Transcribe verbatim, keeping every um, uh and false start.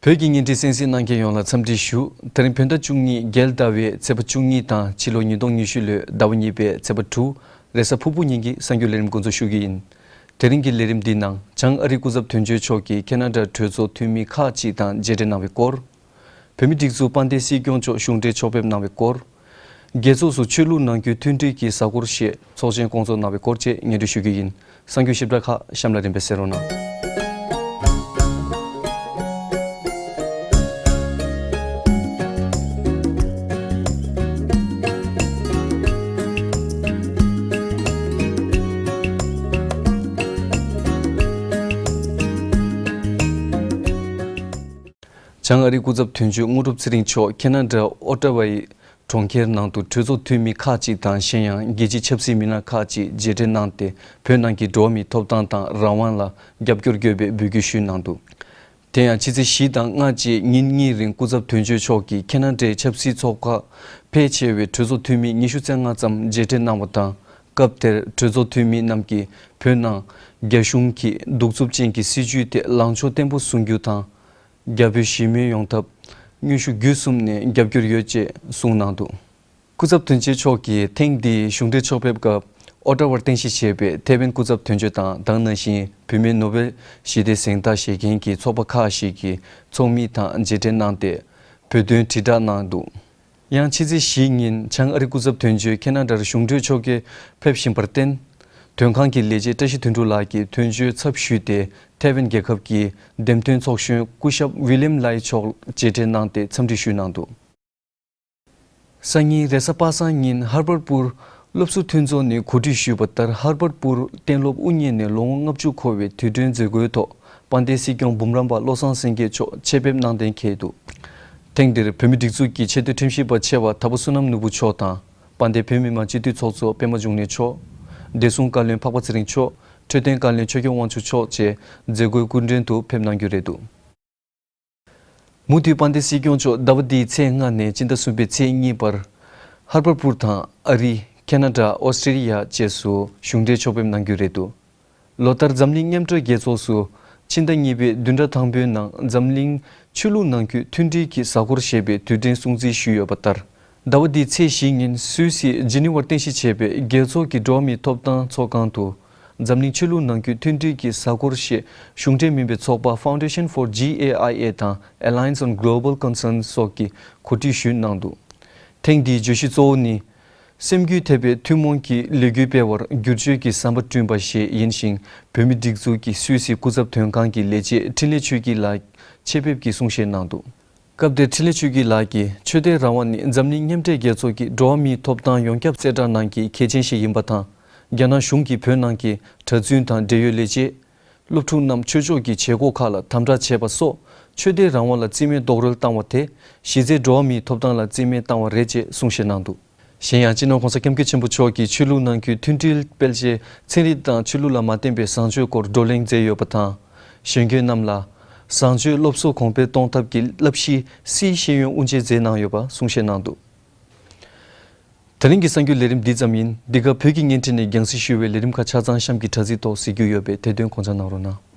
བོད་ཀྱི་བརྙན་འཕྲིན་གསན་གཟིགས་གནང་མཁན་ཡོངས་ལ་འཚམས་འདྲི་ཞུ། དེ་རིང་བོད་ཟླ་བཅུ་གཉིས་རྒྱལ་ཟླ་བའི་ཚེས་པ་བཅུ་གཉིས་དང་ཕྱི་ལོ་ཉིས་སྟོང་ཉི་ཤུ་ལོའི་ཟླ་བ་གཉིས་པའི་ཚེས་པ་དྲུག་རེས་གཟའ་ཕུར་བུ་ཉིན་གྱི་གསར་འགྱུར་ལས་རིམ་འགོ་འཛུགས་ཞུ་གི་ཡིན། དེ་རིང་གི་ལས་རིམ་འདིའི་ནང་བྱང་ཨ་རིའི་སྐུ་ཚབ་དོན་གཅོད་མཆོག་གིས་ཁེ་ན་ཌ་གྲོས་ཚོགས་འཐུས་མི་ཁག་ཅིག་དང་མཇལ་འཕྲད་གནང་བའི་སྐོར། བོད་མིའི་སྒྲིག་འཛུགས་དཔལ་ལྡན་སྲིད་སྐྱོང་མཆོག་གཞུང་འབྲེལ་ཕྱོགས་ཕེབས་གནང་བའི་སྐོར། རྒྱལ་ཚོགས་སུ་ཆོས་ལུགས་ནང་ཁུལ་མཐུན་སྒྲིལ་གྱི་གཟའ་འཁོར་ཞེས་ཚོགས་ཆེན་སྐོང་ཚོགས་གནང་བའི་སྐོར་བཅས་སྙན་སྒྲོན་ཞུ་རྒྱུ་ཡིན། གསར་འགྱུར་ཞིབ་ཕྲ་ཁག་གཤམ་ལ་རིམ་པས་གསན་རོགས་གནང་། བྱང་ཨ་རིའི་སྐུ་ཚབ་དོན་གཅོད་དངོས་གྲུབ་ཚེ་རིང་མཆོག་ཁེ་ན་ཌ་ཨོ་ཊ་ཝའི་གྲོང་ཁྱེར་ནང་དུ་གྲོས་ཚོགས་འཐུས་མི་ཁག་ཅིག་དང་གཞན་ཡང་རྒྱལ་སྤྱིའི་ཆབ་སྲིད་མི་སྣ་ཁག་ཅིག་མཇལ་འཕྲད་གནང་སྟེ། བོད་ནང་གི་འགྲོ་བ་མིའི་ཐོབ་ཐང་དང་རང་དབང་ལ་རྒྱབ་སྐྱོར་དགོས་པའི་འབོད་སྐུལ་ཞུས་གནང་འདུག་དེ་ཡང་ཕྱི་ཚེས་བཞི་དང་ལྔ་བཅས་ཉིན་གཉིས་རིང་སྐུ་ཚབ་དོན་གཅོད་མཆོག་གིས་ཁེ་ན་ཌའི་ཆབ་སྲིད་ཚོགས་ཁག་ཕལ་ཆེ་བའི་གྲོས་ཚོགས་འཐུས་མི་ཉི་ཤུ་རྩ་ལྔ་ཙམ་མཇལ་འཕྲད་གནང་བ་དང་། སྐབས་དེར་གྲོས་ཚོགས་འཐུས་མི་རྣམས་ཀྱིས་བོད་ནང་རྒྱ་གཞུང་གི་གདུག་རྩུབ་ཅན་གྱི་སྲིད་བྱུས་དེ་ལངས་ཕྱོགས་བརྟན་པོ་བཟུང་རྒྱུ་དང་། རྒྱ་བོད་ཞི་མོལ་ཡོང་ཐབས་སྔོན་ཤུགས་བརྒྱུད་གསུམ་ནས་རྒྱབ་སྐྱོར་ཡོད་ཅེས་གསུངས་གནང་འདུག་སྐུ་ཚབ་དོན་གཅོད་མཆོག་གིས་ཐེངས་འདིའི་གཞུང་འབྲེལ་ཕྱོགས་ཕེབས་སྐབས་ཨོ་ཊ་ཝར་རྟེན་གཞི་བྱས་པའི་ཐའེ་ཝན་སྐུ་ཚབ་དོན་གཅོད་དང་། ད་ག་ནང་བཞིན་བུད་མེད་ནོ་བེལ་ཞི་བདེའི་གཟེངས་རྟགས་བཞེས་མཁན་གྱི་ཚོགས་པ་ཁག་ཞིག་གི་ཚོགས་མི་དང་མཇལ་འཕྲད་གནང་སྟེ། བོད་དོན་དྲིལ་བསྒྲགས་གནང་འདུག་ཡང་ཕྱི་ཚེས་བཞིའི་ཉིན་བྱང་ཨ་རིའི་སྐུ་ཚབ་དོན་གཅོད་ཁེ་ན་ཌར་གཞུང་འབྲེལ་ཕྱོགས་ཕེབས་བཞིན་པར་བརྟེན། དོན་ཁང་གི་ལས་བྱེད་བཀྲ་ཤིས་དོན་གྲུབ་ལགས་ཀྱིས་དོན་གཅོད་ཚབ་ཞུས་ཏེ། ཐའེ་ཝན་རྒྱལ་ཁབ་ཀྱི་འདེམས་ཐོན་ཚོགས་གཞོན་སྐུ་ཞབས་ཝི་ལིམ་ལའི་མཆོག་མཇལ་འཕྲད་གནང་སྟེ་འཚམས་འདྲི་ཞུས་གནང་འདུག་སང་ཉིན་རེས་གཟའ་པ་སངས་ཉིན་ཧར་བར་པུར་སློབ་ཟུར་མཐུན་ཚོགས་ནས་གོ་སྒྲིག་ཞུས་པ་ལྟར། ཧར་བར་པུར་གཏན་སློབ་དབུ་བརྙེས་ནས་ལོ་ངོ་ལྔ་བཅུ་འཁོར་བའི་དུས་དྲན་མཛད་སྒོའི་ཐོག་དཔལ་ལྡན་སྲིད་སྐྱོང་འབུམ་རམས་པ་བློ་བཟང་སེང་གེ་མཆོག་ཆེད་ཕེབས་གནང་གཏན་འཁེལ་འདུག་ཐེངས་འདིར་བོད་མིའི་སྒྲིག་འཛུགས་ཀྱི་ཆེས་མཐོའི་ཁྲིམས་ཞིབ་པ་ཆེ་བ་དྭགས་པོ་བསོད་ནམས་ནོར་བུ་མཆོག་དང་། དཔལ་ལྡན་བོད་མི་མང་སྤྱི་འཐུས་ཚོགས་གཙོ་པད་མ་འབྱུང་གནས་མཆོག་བདེ་སྲུང་བཀའ་བློན་འཕགས་པ་ཚེ་རིང་མཆོག་འཕྲོད་བསྟེན་བཀའ་བློན་ཆོས་སྐྱོང་དབང་ཕྱུག་མཆོག་བཅས་མཛད་སྒོའི་སྐུ་མགྲོན་དུ་ཕེབས་གནང་རྒྱུ་རེད་འདུག་མུ་མཐུད་དཔལ་ལྡན་སྲིད་སྐྱོང་མཆོག་ཟླ་བ་འདིའི་ཚེས་ལྔ་ནས་སྤྱི་ཟླ་གསུམ་པའི་ཚེས་གཉིས་བར། ཧར་བར་པུར་དང་ཨ་རི། ཁེ་ན་ཌ། ཨོ་སི་ཀྲི་ལི་ཡ་བཅས་སུ་གཞུང་འབྲེལ་ཕྱོགས་ཕེབས་གནང་རྒྱུ་རེད་འདུག་ལོ་ལྟར་འཛམ་གླིང་མཉམ་འབྲེལ་རྒྱལ་ཚོགས་སུ། ཕྱི་ཟླ་གཉིས་པའི་བདུན་ཕྲག་དང་པོའི་ནང་འཛམ་གླིང་ཆོས་ལུགས་ནང་ཁུལ་མཐུན་སྒྲིལ་གྱི་གཟའ་འཁོར་ཞེས་པའི་དུས་དྲན་སྲུང་བརྩི་ཞུས་ཡོད་པ་ལྟར། ཟླ་བ་འདིའི་ཚེས་བཞི་ཉིན་སུད་སི་ཇི་ནི་ཝར་རྟེན་གཞི་བྱས་པའི་རྒྱལ་ཚོགས་ཀྱི་འགྲོ་བ་མིའི་ཐོབ་ཐང་ཚོགས་ཁང་དུ། འཛམ་གླིང་ཆོས་ལུགས་ནང་ཁུལ་མཐུན་སྒྲིལ་གྱི་གཟའ་འཁོར་ཞེས་གཞུང་འབྲེལ་མིན་པའི་ཚོགས་པ་Foundation for G A I A དང་Alliance on Global Concerns སོགས་ཀྱིས་གོ་སྒྲིག་ཞུས་གནང་འདུག་ཐེངས་འདིའི་བརྗོད་གཞི་གཙོ་བོ་ནི། སེམས་རྒྱུད་ཐེག་པའི་ཐུན་མོང་གི་ལས་འགུལ་སྤེལ་བར་བསྒྱུར་བཅོས་ཀྱི་ཟམ་པ་བསྐྲུན་པ་ཞེས་ཡིན་ཞིང་། བོད་མིའི་སྒྲིག་འཛུགས་ཀྱི་སུད་སི་སྐུ་ཚབ་དོན་ཁང་གི་ལས་བྱེད་འཕྲིན་ལས་ཆོས་སྐྱིད་ལགས་ཆེད་ཕེབས་ཀྱིས་གསུང་བཤད་གནང་འདུག་སྐབས་དེར་འཕྲིན་ལས་ཆོས་སྐྱིད་ལགས་ཀྱིས། ཆོས་དད་རང་དབང་ནི་འཛམ་གླིང་མཉམ་འབྲེལ་རྒྱལ་ཚོགས་ཀྱི་འགྲོ་བ་མིའི་ཐོབ་ཐང་ཡོངས་ཁྱབ་གསལ་བསྒྲགས་ནང་གི་གལ་ཆེན་ཞིག་ཡིན་པ་དང་། རྒྱ་ནག་གཞུང་གིས་བོད་ནང་གི་གྲྭ་བཙུན་དང་འབྲེལ་ཡོད་ལས་བྱེད། སློབ་ཕྲུག་རྣམས་ཆོས་ཕྱོགས་ཀྱི་བྱེད་སྒོ་ཁག་ལ་དམ་དྲག་བྱས་པ་སོགས་ཆོས་དད་རང་དབང་ལ་རྩིས་མེད་རྡོག་རོལ་བཏང་བ་དེ་གཞི་རྩའི་འགྲོ་བ་མིའི་ཐོབ་ཐང་ལ་རྩིས་མེད་བཏང་བ་རེད་ཅེས་གསུང་བཤད་གནང་འདུག་གཞན་ཡང་སྤྱི་ནོར་༸གོང་ས་༸སྐྱབས་མགོན་ཆེན་པོ་མཆོག་གིས་ཆོས་ལུགས་ནང་ཁུལ་མཐུན་སྒྲིལ་སྤེལ་ཆེད་ཚན་རིག་དང་ཆོས་ལུགས་ལ་མ་བརྟེན་པའི་བཟང་སྤྱོད་སྐོར་བགྲོ་གླེང་མཛད་ཡོད་པ་དང་། གཞོན་སྐྱེས་རྣམས་ལ་བཟང་སྤྱོད་སློབ་གསོ་གོང་འཕེལ་གཏོང་ཐབས་ཀྱི་བསླབ་གཞི་སིའི་ཤེས་ཡོན་དབུ་འབྱེད་མཛད་གནང་ཡོད་པ་གསུང་བཤད་གནང་འདུག་དེ་རིང་གི་གསར་འགྱུར་ལས་རིམ་འདི་ཙམ་ཡིན། འདི་ག་བོད་ཀྱི་བརྙན་འཕྲིན་ནས་རྒྱང་སྲིང་ཞུ་བའི་ལས་རིམ་ཁག་ཆ་ཚང་གཤམ་གྱི་དྲ་ཚིགས་ཐོག་གཟིགས་རྒྱུ་ཡོད་པས་དེ་དོན་དགོངས་འཇགས་གནང་རོགས་གནང་།